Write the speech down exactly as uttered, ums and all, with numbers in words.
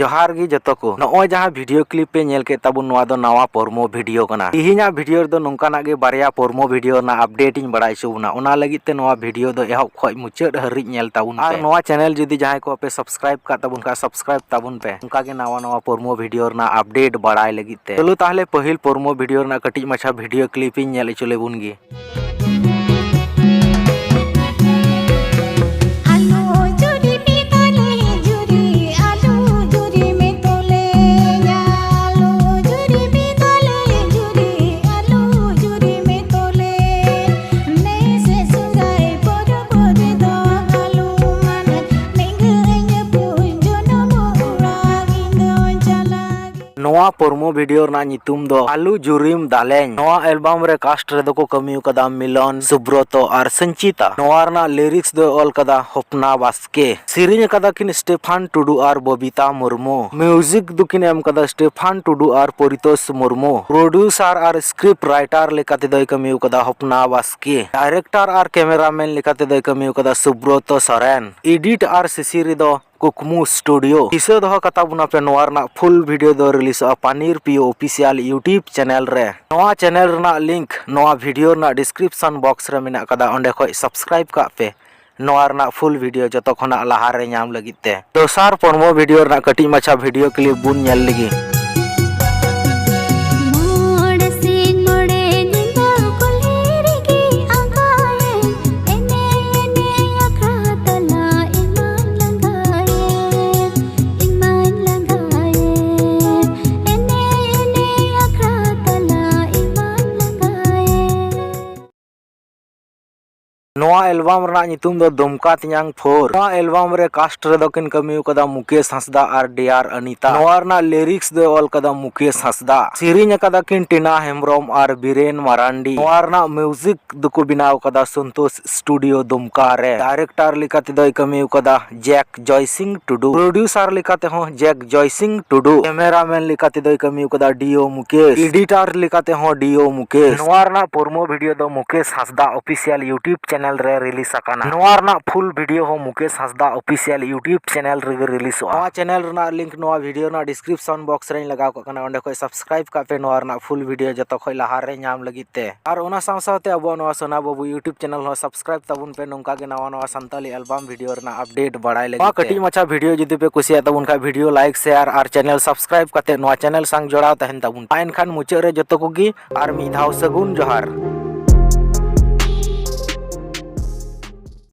ᱡᱚᱦᱟᱨ ᱜᱮ ᱡᱚᱛᱚ ᱠᱚ᱾ ᱱᱚᱜᱼᱚᱭ ᱡᱟᱦᱟᱸ video clip ᱯᱮ ᱧᱮᱞ ᱠᱮᱫ ᱛᱟᱵᱚᱱ, ᱱᱚᱣᱟ ᱫᱚ ᱱᱟᱣᱟ promo video ᱠᱟᱱᱟ᱾ ᱛᱤᱦᱤᱧᱟᱜ video ᱨᱮᱫᱚ ᱱᱚᱝᱠᱟᱱᱟᱜ ᱜᱮ ᱵᱟᱨᱭᱟ promo video ᱨᱮᱱᱟᱜ update ᱤᱧ ᱵᱟᱲᱟᱭ ᱦᱚᱪᱚ ᱵᱚᱱᱟ᱾ ᱚᱱᱟ ᱞᱟᱹᱜᱤᱫ ᱛᱮ ᱱᱚᱣᱟ video ᱫᱚ ᱮᱦᱚᱵ ᱠᱷᱚᱱ ᱢᱩᱪᱟᱹᱫ ᱦᱟᱹᱨᱤᱡ ᱧᱮᱞ ᱛᱟᱵᱚᱱ ᱯᱮ᱾ ᱟᱨ ᱱᱚᱣᱟ channel ᱡᱩᱫᱤ ᱡᱟᱦᱟᱸᱭ ᱠᱚ ᱟᱯᱮ subscribe ᱠᱟᱜ ᱛᱟᱵᱚᱱ ᱠᱷᱟᱱ, subscribe ᱛᱟᱵᱚᱱ ᱯᱮ᱾ ᱚᱱᱠᱟ ᱜᱮ ᱱᱟᱣᱟ ᱱᱟᱣᱟ promo video ᱨᱮᱱᱟᱜ update ᱵᱟᱲᱟᱭ ᱞᱟᱹᱜᱤᱫ ᱛᱮ᱾ ᱪᱚᱞᱚ ᱛᱟᱦᱞᱮ ᱯᱟᱹᱦᱤᱞ promo video ᱨᱮᱱᱟᱜ ᱠᱟᱹᱴᱤᱡ ᱢᱟᱪᱷᱟ video clip ᱤᱧ ᱧᱮᱞ ᱦᱚᱪᱚ ᱞᱮᱵᱚᱱ ᱜᱮ᱾ ᱟᱞᱩ ᱡᱩᱨᱤ ᱯᱤᱛᱟᱞᱮ ᱡᱩᱨᱤ, ᱟᱞᱩ ᱡᱩᱨᱤ ᱢᱮ ᱛᱚᱞᱮ ᱧᱟ, ᱟᱞᱩ ᱡᱩᱨᱤ ᱯᱤᱛᱟᱞᱮ ᱡᱩᱨᱤ, ᱟᱞᱩ ᱡᱩᱨᱤ ᱢᱮ ᱛᱚᱞᱮ᱾ ᱱᱮᱥᱮ ᱥᱚᱦᱨᱟᱭ ᱯᱚᱨᱚᱵᱽ ᱨᱮᱫᱚ ᱟᱞᱩ ᱢᱟᱱᱟ, ᱱᱤᱝᱜᱟᱹᱧ ᱟᱹᱯᱩᱧ ᱡᱚᱱᱚᱢ ᱚᱲᱟᱜ ᱤᱧ ᱫᱚᱧ ᱪᱟᱞᱟᱜ᱾ ᱱᱚᱣᱟ promo video ᱨᱮᱱᱟᱜ ᱧᱩᱛᱩᱢ ᱫᱚ ᱟᱞᱩ ᱡᱩᱨᱤᱢ ᱫᱟᱞᱮᱧ᱾ ᱱᱚᱣᱟ album ᱨᱮ cast ᱨᱮᱫᱚ ᱠᱚ ᱠᱟᱹᱢᱤ ᱟᱠᱟᱫᱟ ᱢᱤᱞᱚᱱ, ᱥᱩᱵᱨᱚᱛᱚ ᱟᱨ ᱥᱚᱧᱪᱤᱛᱟ᱾ ᱱᱚᱣᱟ ᱨᱮᱱᱟᱜ lyrics ᱫᱚᱭ ᱚᱞ ᱠᱟᱫᱟ ᱦᱚᱯᱱᱟ ᱵᱟᱥᱠᱮ᱾ ᱥᱮᱨᱮᱧ ᱟᱠᱟᱫᱟ ᱠᱤᱱ ᱥᱴᱮᱯᱷᱟᱱ ᱴᱩᱰᱩ ᱟᱨ ᱵᱚᱵᱤᱛᱟ ᱢᱩᱨᱢᱩ᱾ Music ᱫᱚᱠᱤᱱ ᱮᱢ ᱠᱟᱫᱟ ᱥᱴᱮᱯᱷᱟᱱ ᱴᱩᱰᱩ ᱟᱨ ᱯᱚᱨᱤᱛᱳᱥ ᱢᱩᱨᱢᱩ᱾ Producer ᱟᱨ script writer ᱞᱮᱠᱟ ᱛᱮᱫᱚᱭ ᱠᱟᱹᱢᱤ ᱟᱠᱟᱫᱟ ᱦᱚᱯᱱᱟ ᱵᱟᱥᱠᱮ᱾ Director ᱟᱨ cameraman ᱞᱮᱠᱟ ᱛᱮᱫᱚᱭ ᱠᱟᱹᱢᱤ ᱟᱠᱟᱫᱟ ᱥᱩᱵᱨᱚᱛᱚ ᱥᱚᱨᱮᱱ᱾ Edit ᱟᱨ CC ᱨᱮᱫᱚ ᱠᱩᱠᱢᱩ Studio᱾ ᱫᱤᱥᱟᱹ ᱫᱚᱦᱚ ᱠᱟᱛᱟ ᱵᱚᱱᱟ ᱯᱮ, ᱱᱚᱣᱟ ᱨᱮᱱᱟᱜ full video ᱫᱚ releaseᱚᱜᱼᱟ ᱯᱟᱱᱤᱨ ᱯᱤᱭᱳ official YouTube channel ᱨᱮ᱾ ᱱᱚᱣᱟ channel ᱨᱮᱱᱟᱜ link ᱱᱚᱣᱟ video ᱨᱮᱱᱟᱜ description box ᱨᱮ ᱢᱮᱱᱟᱜ ᱠᱟᱫᱟ, ᱚᱸᱰᱮ ᱠᱷᱚᱡ subscribe ᱠᱟᱜ ᱯᱮ ᱱᱚᱣᱟ ᱨᱮᱱᱟᱜ full video ᱡᱚᱛᱚ ᱠᱷᱚᱱᱟᱜ ᱞᱟᱦᱟ ᱨᱮ ᱧᱟᱢ ᱞᱟᱹᱜᱤᱫ ᱛᱮ᱾ ᱫᱚᱥᱟᱨ promo video ᱨᱮᱱᱟᱜ ᱠᱟᱹᱴᱤᱡ ᱢᱟᱪᱷᱟ video clip ᱵᱚᱱ ᱧᱮᱞ ᱞᱮᱜᱮ᱾ ᱢᱚᱬᱮ ᱥᱤᱧ ᱢᱚᱬᱮ ᱧᱤᱫᱟᱹ ᱠᱩᱞᱦᱤ ᱨᱮᱜᱮ ᱟᱸᱜᱟᱭᱮᱱ, ᱮᱱᱮᱡ ᱮᱱᱮᱡ ᱟᱠᱷᱲᱟ ᱛᱟᱞᱟ ᱤᱧ ᱢᱟᱧ ᱞᱟᱸᱜᱟᱭᱮᱱ, ᱤᱧ ᱢᱟᱧ ᱞᱟᱸᱜᱟᱭᱮᱱ, ᱮᱱᱮᱡ ᱮᱱᱮᱡ ᱟᱠᱷᱲᱟ ᱛᱟᱞᱟ ᱤᱧ ᱢᱟᱧ ᱞᱟᱸᱜᱟᱭᱮᱱ᱾ ᱱᱚᱣᱟ album ᱨᱮᱱᱟᱜ ᱧᱩᱛᱩᱢ ᱫᱚ ᱫᱩᱢᱠᱟ ᱛᱮᱧᱟᱝ ᱯᱷᱳᱨ᱾ ᱱᱚᱣᱟ album ᱨᱮ cast ᱨᱮᱫᱚ ᱠᱤᱱ ᱠᱟᱹᱢᱤ ᱟᱠᱟᱫᱟ ᱢᱩᱠᱮᱥ ᱦᱟᱸᱥᱫᱟ ᱟᱨ ᱰᱤᱭᱟᱨ ᱟᱱᱤᱛᱟ᱾ ᱱᱚᱣᱟ ᱨᱮᱱᱟᱜ lyrics ᱫᱚᱭ ᱚᱞ ᱠᱟᱫᱟ ᱢᱩᱠᱮᱥ ᱦᱟᱸᱥᱫᱟ᱾ ᱥᱮᱨᱮᱧ ᱟᱠᱟᱫᱟ ᱠᱤᱱ ᱴᱤᱱᱟ ᱦᱮᱢᱵᱨᱚᱢ ᱟᱨ ᱵᱤᱨᱮᱱ ᱢᱟᱨᱟᱱᱰᱤ᱾ ᱱᱚᱣᱟ ᱨᱮᱱᱟᱜ music ᱫᱚᱠᱚ ᱵᱮᱱᱟᱣ ᱠᱟᱫᱟ ᱥᱚᱱᱛᱳᱥ Studio ᱫᱩᱢᱠᱟ ᱨᱮ᱾ Director ᱞᱮᱠᱟ ᱛᱮᱫᱚᱭ ᱠᱟᱹᱢᱤ ᱟᱠᱟᱫᱟ ᱡᱮᱠ ᱡᱚᱭᱥᱤᱝ ᱴᱩᱰᱩ᱾ Producer ᱞᱮᱠᱟ ᱛᱮᱦᱚᱸ ᱡᱮᱠ ᱡᱚᱭᱥᱤᱝ ᱴᱩᱰᱩ᱾ Cameraman ᱞᱮᱠᱟ ᱛᱮᱫᱚᱭ ᱠᱟᱹᱢᱤ ᱟᱠᱟᱫᱟ ᱰᱤ ᱳ ᱢᱩᱠᱮᱥ᱾ Editor ᱞᱮᱠᱟ ᱛᱮᱦᱚᱸ ᱰᱤ ᱳ ᱢᱩᱠᱮᱥ᱾ ᱱᱚᱣᱟ ᱨᱮᱱᱟᱜ promo video ᱫᱚ ᱢᱩᱠᱮᱥ ᱦᱟᱸᱥᱫᱟ official YouTube channel ᱨᱮ ᱨᱤᱞᱤᱡᱽ ᱟᱠᱟᱱᱟ᱾ ᱱᱚᱣᱟ ᱨᱮᱱᱟᱜ ᱯᱷᱩᱞ ᱵᱷᱤᱰᱤᱭᱳ ᱦᱚᱸ ᱢᱩᱠᱮᱥ ᱦᱟᱸᱥᱫᱟ ᱚᱯᱷᱤᱥᱤᱭᱟᱞ ᱭᱩᱴᱭᱩᱵᱽ ᱪᱮᱱᱮᱞ ᱨᱮᱜᱮ ᱨᱤᱞᱤᱡᱚᱜᱼᱟ᱾ ᱱᱚᱣᱟ ᱪᱮᱱᱮᱞ ᱨᱮᱱᱟᱜ ᱞᱤᱝᱠ ᱱᱚᱣᱟ ᱵᱷᱤᱰᱤᱭᱳ ᱨᱮᱱᱟᱜ ᱰᱤᱥᱠᱨᱤᱯᱥᱚᱱ ᱵᱚᱠᱥ ᱨᱮᱧ ᱞᱟᱜᱟᱣ ᱠᱟᱜ ᱠᱟᱱᱟ, ᱚᱸᱰᱮ ᱠᱷᱚᱱ ᱥᱟᱵᱥᱠᱨᱟᱭᱤᱵᱽ ᱠᱟᱜ ᱯᱮ ᱱᱚᱣᱟ ᱨᱮᱱᱟᱜ ᱯᱷᱩᱞ ᱵᱷᱤᱰᱤᱭᱳ ᱡᱚᱛᱚ ᱠᱷᱚᱱ ᱞᱟᱦᱟ ᱨᱮ ᱧᱟᱢ ᱞᱟᱹᱜᱤᱫ ᱛᱮ᱾ ᱟᱨ ᱚᱱᱟ ᱥᱟᱶ ᱥᱟᱶᱛᱮ ᱟᱵᱚᱣᱟᱜ ᱱᱚᱣᱟ ᱥᱳᱱᱟ ᱵᱟᱹᱵᱩ ᱭᱩᱴᱭᱩᱵᱽ ᱪᱮᱱᱮᱞ ᱦᱚᱸ ᱥᱟᱵᱥᱠᱨᱟᱭᱤᱵᱽ ᱛᱟᱵᱚᱱ ᱯᱮ, ᱱᱚᱝᱠᱟ ᱜᱮ ᱱᱟᱣᱟ ᱱᱟᱣᱟ ᱥᱟᱱᱛᱟᱞᱤ ᱮᱞᱵᱟᱢ ᱵᱷᱤᱰᱤᱭᱳ ᱨᱮᱱᱟᱜ ᱟᱯᱰᱮᱴ ᱵᱟᱲᱟᱭ ᱞᱟᱹᱜᱤᱫ ᱱᱚᱣᱟ ᱛᱮ᱾ ᱠᱟᱹᱴᱤᱡ ᱢᱟᱪᱷᱟ ᱵᱷᱤᱰᱤᱭᱳ ᱡᱩᱫᱤ ᱯᱮ ᱠᱩᱥᱤᱭᱟᱜ ᱛᱟᱵᱚᱱ ᱠᱷᱟᱱ, ᱵᱷᱤᱰᱤᱭᱳ ᱞᱟᱭᱤᱠ, ᱥᱮᱭᱟᱨ ᱟᱨ ᱪᱮᱱᱮᱞ ᱥᱟᱵᱥᱠᱨᱟᱭᱤᱵᱽ ᱠᱟᱛᱮ ᱱᱚᱣᱟ ᱪᱮᱱᱮᱞ ᱥᱟᱶ ᱡᱚᱲᱟᱣ ᱛᱟᱦᱮᱱ ᱛᱟᱵᱚᱱ ᱯᱮ᱾ ᱢᱟ ᱮᱱᱠᱷᱟᱱ ᱢᱩᱪᱟᱹᱫ ᱨᱮ ᱡᱚᱛᱚ ᱠᱚᱜᱮ ᱟᱨ ᱢᱤᱫ ᱫᱷᱟᱣ ᱥᱟᱹᱜᱩᱱ ᱡᱚᱦᱟᱨ᱾